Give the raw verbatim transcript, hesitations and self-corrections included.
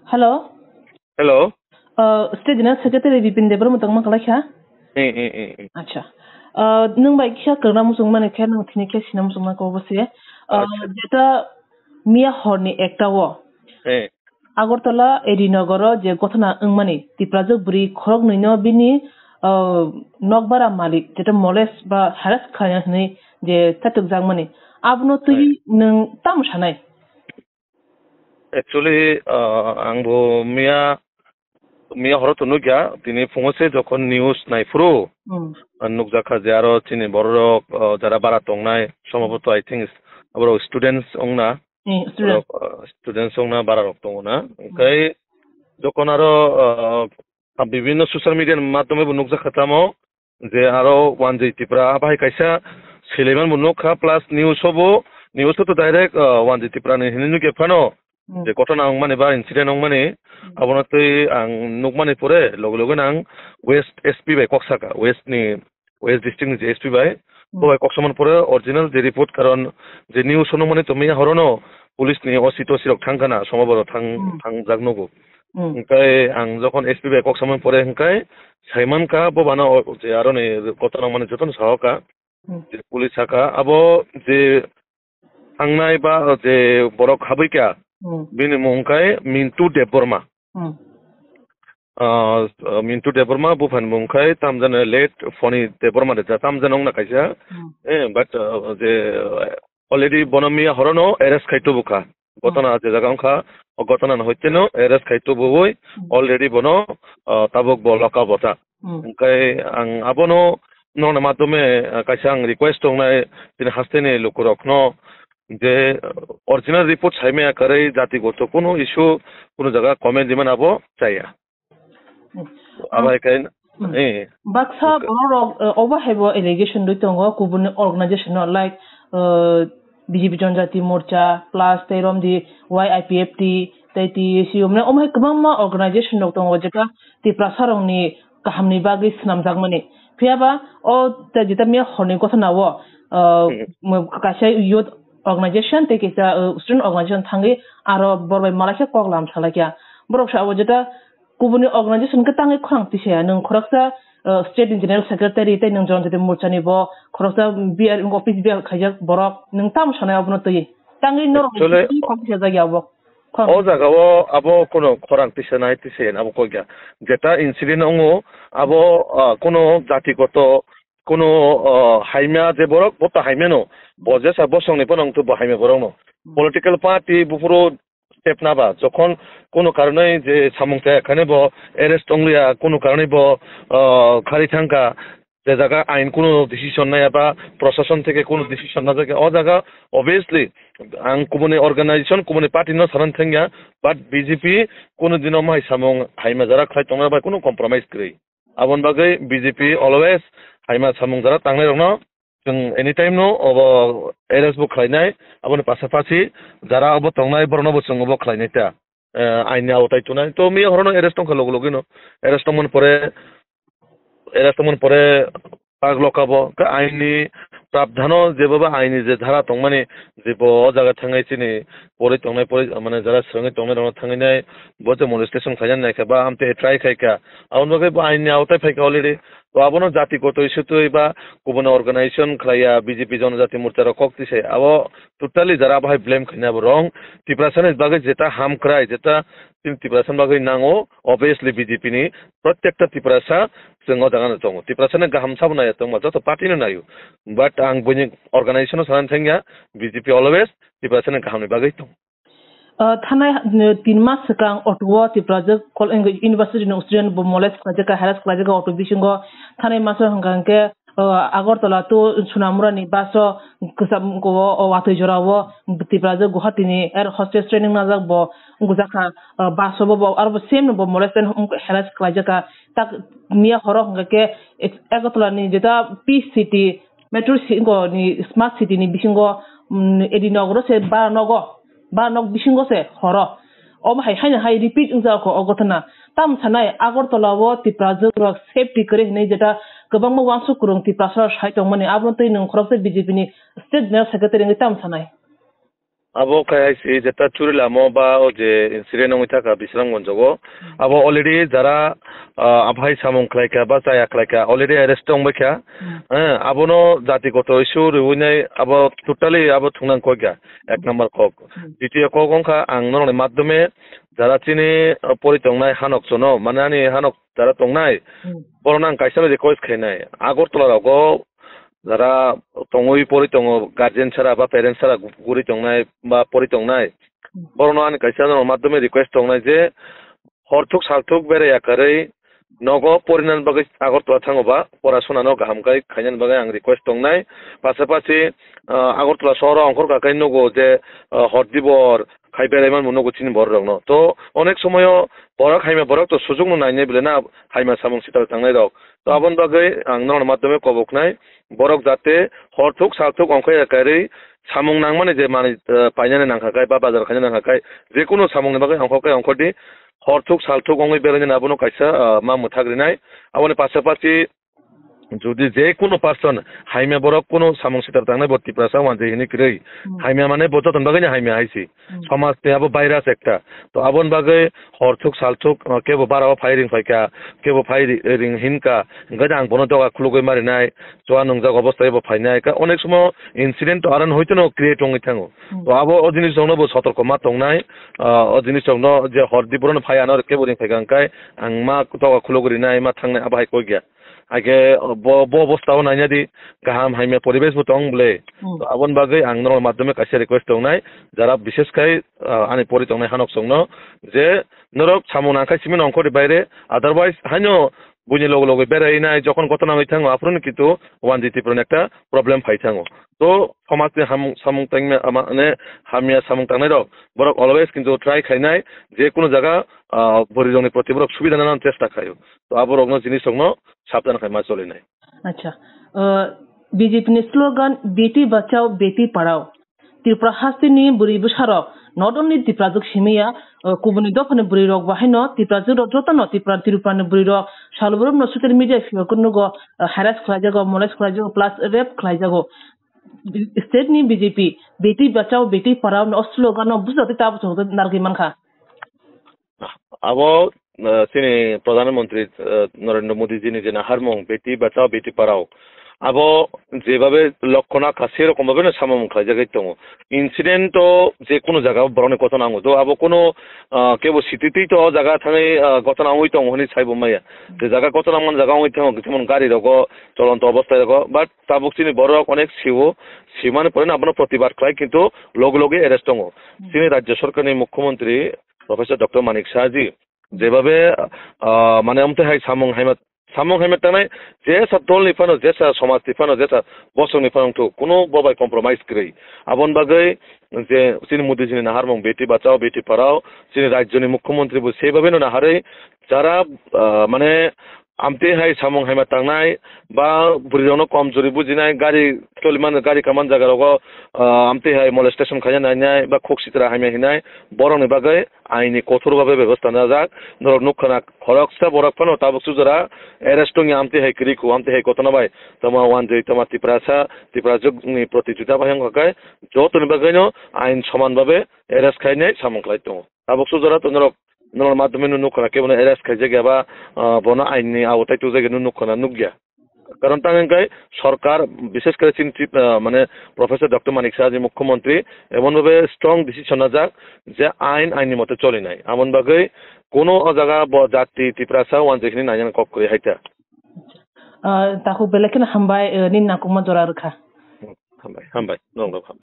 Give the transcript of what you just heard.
Hello. Hello. Uh, State General Secretary Bipin Debbarma tongma kalai kha? Eh, eh, eh, eh. Acha. Uh, nwng bai kisa kwrwngna muchung mani khe, nwng thini khe sina muchung mani khe obo se. Uh, Acha. Jeta miya horni ekta o. Eh. Agartala A D Nogoro je gothona wngmani, Tiprajwk bwrwi khoroknwino bini, uh, nokbara malik, jeta molest ba harass khlaina hwnwi je chatukjakmani. Abono twi Eh. Nwng tamo sanai? Actually, uh, ang bo miya, miya horo to nukya, tini phungo se jokhon news naiphuru, Hmm. uh, nukjakha je aro chini bororok, uh, jara bara tongnai, sombhoboto, I think, aborok students ongna, Hmm, student. Borok, uh, students ongna bara rok tongo na. Hmm. Hwnkhe jokhon aro, uh, bibhinno social media ni madhyome bo nukjakha tamo, je aro Wanjwi Tipra bahai kaisa siliman bo nukha, plus news o bo, news o to direct, uh, Wanjwi Tipra ni hinwi nukya phano, Hmm. Je ghotona wngmani ba incident wngmani, Hmm. Abono twi ang nukmani pore loge loge no ang West S P bai kok saka, West ni, West district ni je S P bai, Hmm. Bo bai kok samani pore original je report, karon je news o nukmani to miya horono police ni O C tosi rok thangkha na, somo borok thang, Hmm. Thangjak nugo. Hmm. Hwnkhe ang jokhon S P bai kok samani pore hwnkhe saimankha bo bana o je aroni ghotona wngmani jotono sahoka. Hmm. Je police saka, abo je thangnai ba je borok habwi kha, Hmm. Bini mung khe Mintu Debbarma. Hmm. Ah, Mintu Debbarma, buphani mung khe tamjani late Foni Debbarma de, tamjani wngna kaisa. Hmm. Eh, but, ah, je, already bono miya horono arrest khai tubukha. Hmm. Gotona je jaga wngkha, o gotona no hoiteno arrest khai tubuwi Hmm. Already bono, ah, tabuk bo loka bota. Hmm. Hwnkhe ang abono nokna madhyome, ah, kaisa ang request tongnai, chini hasteni lukurokno je, ah, original report saimaya kwrwi jatigoto kunu issue, kunu jaga comment rimani abo chaya. Hmm. Abo hai khe, Hmm. Eh. Baksa Hwnkhe bororok, ah, obo haibo allegation rwi tongo kubuni organization no, like, ah, B J P Janjati Morcha, plus tei romdi Y I P F T, tei T S U, mane omo hai kwbangma organization rok tongo, jekha Tiprasa rokni kahamni bagwi swnamjakmani. Phiyaba o tei jeta miya horni gothanao, uh, Hmm. mo-, kaisa youth organization tei kaisa, uh, student organization thangwi aro bor bai malaikhe kok lam salaikha. Borok sa o jeta kubuni organization khe tangwi khorang tisaya. Nwng khoroksa, uh, state ni general secretary tei nwng Janjati Morcha ni bo khoroksa B R office bear khaijak borok. Nwng tamo sanai abono twi? Tangwi norok Actually, kok tisajak ya bo. Khorang. O jaga o abo kono khorang tisa nai tisa yen abo koi kha. Jeta incident ongo abo, ah, kono jatigoto, kono, ah, haimya je borok, bo ta haimya no. Bo jesa bosong ni phano wngthu bo haimya borok no. Hmm. Political party buphuru step na ba, jokhon kono karone je samung chaya khane bo arrest ongliya, kono karone bo, ah, khari thangkha, je jaga ain kunu decision nai ba proshashon theke kunu decision na jagya, o jaga obviously ang kubuni organization, kubuni party no sanan thangya, but B J P kunu dino mai samung hai majara khlai tongnai bai kunu compromise kwrwi. Aboni bagwi B J P always hai ma samung jara tangnai rokno chwng anytime no obo arrest bo khlainai, aboni pasapasi jara obo tongnai borokno bo chwng obo khlainai ta. Eh, aini aotai tunai. To miya horono arrest tongkha logo logino. Arrest tongmani pore, arrest tongmani pore pag lokabo. Khe aini prabdhano jeboba aini je dhara tongmani jebo o jaga thangai chini pori tongnai pori mane jara swrwngwi tongnai rokno thangwi nai bo je molestation khaina naikha ba amte try khaikha. Aboni bagwi bo aini aotai phaikha already. To abono jati kotoi sutoi ba kubun organization khlaiya B J P Janajati Morcha rok kok tisai. Abo totally jara bahai blame khaina bo wrong. Tiprasa ni bagwi jeta hamkrai, jeta Chini Tiprasa bagwi nango, obviously B J P ni protekta Tiprasa chwng o jaga no tongo. Tiprasa ni kaham sabo naiya tongma, joto party no naio. But ang buini organization no sanani thangya, B J P always Tiprasa ni kaham ni bagwi tongo. Uh, thanai, uh, tin mas swkang auto o Tiprajwk kol-, university ni student bo molest khlaijak, harass khlaijak auto bisingo. Thanai maso hwnkha hwnkhe, uh, Agartala to Sonamurani bus o kwcham o, o watwi jora o Tiprajwk Guwahati ni air hostess training najak bo wngjakha, uh, bus o bo, bo aro bo same bo molest and harass khlaijakha. Tak miya horo hwnkha khe Agartala ni jeta P city, metro ci-, ni smart city ni bisingo, mm, A D Nogoro se bara nogo. Ba nok bisingo se horo. Omo hai haino hai repeat wngjak kho o ghotona. Tam sanai Agartala o Tiprajwk rok safety kwrwi hinwi jeta kwbangma uansuk kwrwng Tiprasa rok sai tongmani, abono twi nwng khoroksa B J P ni state general secretary wngwi tam sanai? Abo khai hai si jeta churi lamo ba o je incident wngwi thaka Bisramganj o. Hmm. Abo already jara, ah, abo hai samung khlai kha ba chaya khlai kha, already arrest wng bai kha. Hmm. Eh, abono jati koto issue rwui nai abo totally abo thungnang koi kha, ek Hmm. number kok. Hmm. Ditiyo kok wng kha ang norokni madhyome jara chini, ah, pori tongnai hanok chono, mane ani hanok jara tongnai, Hmm. borokno ang kaisa request khainai. Agartala rogo jara tongwi pori tongo, guardian sara ba parents sara gu-, guri tongnai ba pori tongnai, Hmm. borokno ani kaisa norok madhyome request tongnai je hor thuk sal thuk berai yakarwi nogo porinani bagwi Agartala thango ba porasonano kaham khai khainani bagwi ang request tongnai. Pasapasi, ah, Agartala sohoro ongkhor kakhai nugo je, ah, hor dibor khai berai manbo nugo chini borok rokno. To onek somoyo borok haima borok to sujukno nainai bwle na haima samung sitao tangnai rok. To aboni bagwi ang norokni madhyome koboknai borok jate hor thuk sal thuk ongkhai yakarwi samung nangmani je manwi, eh, painani nangkha khai ba bazar khaina nangkha khai je kunu samungni bagwi ongkhor khai ongkhordi hor thuk sal thuk wngwi berainani abono kaisa, ah, ma mwthak rinai. Aboni pasapasi jodi je kunu person haimya borok kunu samung sitao tangnai bo Tiprasa wanjwi hinwi kwrwi. Hmm. Haimya mane bo jotoni bagwino haimya hai si. Hmm. Somaj tei abo virus ekta. To aboni bagwi hor thuk sal thuk, uh, kebo bara o phai ring phai kha, kebo phai ri-, ring hin kha, hwnkhe ang bono doga khulugwi marinai, chua nungjak obostai bo phainai. Ka onek somo incident to aran hoitono create wngwi thango. Hmm. To abo o jinis rokno bo sotorko ma tongnai, uh, o jinis rokno je hor di borokno phai ano kebo ring phai kha hwnkhe ang ma doga khulugwi rinai, ma thangnai abo hai koi kha. Haikhe bo, bo obostao naina di, kaham haimya poribesh bo tong bwle. Hmm. To aboni bagwi ang norok madhyome kaisa request tongnai, jara bishesh khai, ah, ani pori tongnai hanok songno, je norok samung nangkhai simi nongkhorni baire, otherwise haino buini loge loge berai nai, jokhon gotona wngwi thango, aphuru kintu wanjwi Tripura ni ekta problem phai thango. To somajni hamung, samung tangma, ama, mane hamya samung tangnai rok, borok always kintu try khainai, je kunu jaga, ah, bwrwi rokni proti borok subida nana chesta khaio. To aborokno jinis rokno sabdan khai ma cholinai. Acha, uh, B J P ni slogan Beti Bachao, Beti Padhao. Tripura hasteni bwrwi bwsarok not only Tiprajwk simi ya, uh, kubuni dophani bwrwirok bo haino Tiprajwk rok jotono Tripura, Tripura ni bwrwirok salborok no social media phiyok nugo, uh, harass khlaijago, molest khlaijago, plus rape khlaijago. State ni B J P Beti Bachao, Beti Padhao no slogan no bujate tabo chwng narwgwi mankha. Abo, eh, chini Pradhan Mantri, eh, Narendra Modi ji ni je naharmung Beti Bachao, Beti Padhao. Abo jebabe lokkona kha, se rokom babe no samung khlaijagwi tongo. Incident to je kunu jaga o borokni gotona wngo. To abo kunu, ah, kebo sititwi to o jaga thangwi, ah, gotona wngwi tongo hwnwi saibo maya. Je jaga gotona wngmani jaga wngwi tongo, jemon gari rogo, cholonto obostai rogo. But tabuk chini borok onek siwo, simani pore no abono protibad khlai, kintu loge loge arrest tongo. Hmm. Chini Rajya Sarkarni Mukhyamantri Professor Doctor Manik Saha ji, jebabe, ah, mane amtwi hai samung haima, samung haima tangnai, jesa dolni phano, jesa somajni phano, jesa bosongni phano wngthok, kuno bo bai compromise kwrwi. Aboni bagwi je chini Modi jini naharmung Beti Bachao, Beti Padhao, chini rajyoni Mukhyamantri bo sebabe no naharwi, jara, ah, mane amtwi hai samung haima tangnai, ba bwrwirokno komjori bujinai, gari choliman, gari kaman jagarogo, ah, amtwi hai molestation khaina nainai, ba khuk sitra hamya hinai, borokni bagwi aini kothor babe bebostha najak. Norok nukha na, khoroksa borok phano tabuk sujora arrest wngya, amtwi hai kwrwi khu, amtwi hai gotona bai tamo wanjwi tamo Tiprasa, Tiprajwkni proti juda bai wngkha khe jotoni bagwino ain soman babe arrest khainai samung khlai tongo. Tabuk sujora to norok, norok madhyome no nukha na, kebono arrest khaijak ya ba, ah, bono ain ni aotai tubujak ya no nukha na, nukya. Karon tang hwnkhe sorkar, bishesh kore chini chief, ah, mane Professor Doctor Manik Saha ji Mukhyamantri, emon bhabe strong decision najak je ain, ain ni mote cholinai. Amoni bagwi kuno o jaga bo jati Tiprasa wanjwi hinwi nainani kok kwrwi hai ta. Ah, takhuk belai kheno hambai, eh, nini nangkukma jora rwkha. Hambai, hambai, norok hambai.